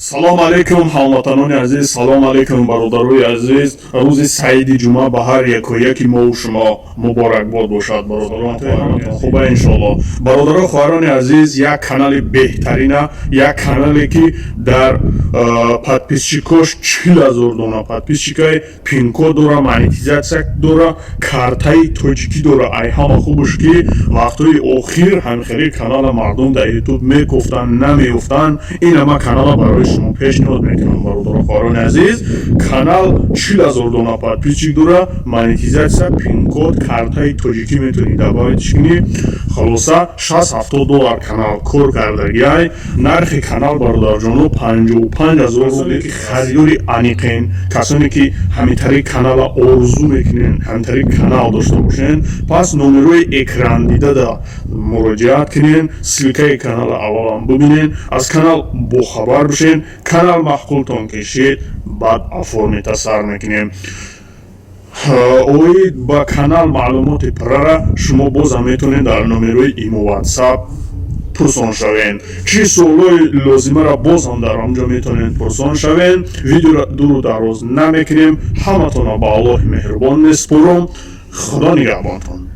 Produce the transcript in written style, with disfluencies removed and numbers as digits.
Салом алейкум, ҳамватанони азиз, салом алейкум, бародарои азиз. Рӯзи саиди ҷумъа ба ҳар якояки мову шумо муборакбод бошад, бародарон, хуба, иншоалло. Бародаро, хоҳарони азиз, як канали беҳтарина, як канале, ки дар подписчикош 40 000 дона подписчикай, пинкод дора, монетизатсия дора, картаи тоҷикӣ дора. Ай ҳама хубш, ки вақтҳои охир ҳамхели канала мардум дар Ютуб мекуфтанд, намеёфтанд. Ин ҳама канала барои шумо пешниҳод мекунам, бародаро, хоҳарони азиз. Канал 40 000 дона подписчик дора, монетизатсия, пинкод, картаи тоҷикӣ метавонӣ добавить кунӣ. Хулоса, 60-70 доллар канал кор кардагиай. Нархи канал, бародарҷоно, 55 000 рубл. Ки харидори аниқен, касоне ки ҳамитари канала орзу мекунен, ҳамитари канал дошта бошен, пас номерои экран дидада муроҷиат кунен. Ссылкаи канала аввалан бубинен, аз канал бохабар бишен. Канал маъқултон кишид, баъд оформить сар мекунем. Оид ба канал маълумоти пуррара шумо бозам метавонед дар номерои имо, Ватсап пурсон шавен. Чӣ суолҳои лозимаро бозам дар онҷо метавонед пурсон шавен. Видеоро дуру дароз намекунем. Ҳаматонро ба Аллоҳи меҳрубон месупорам. Худо нигаҳбонтон.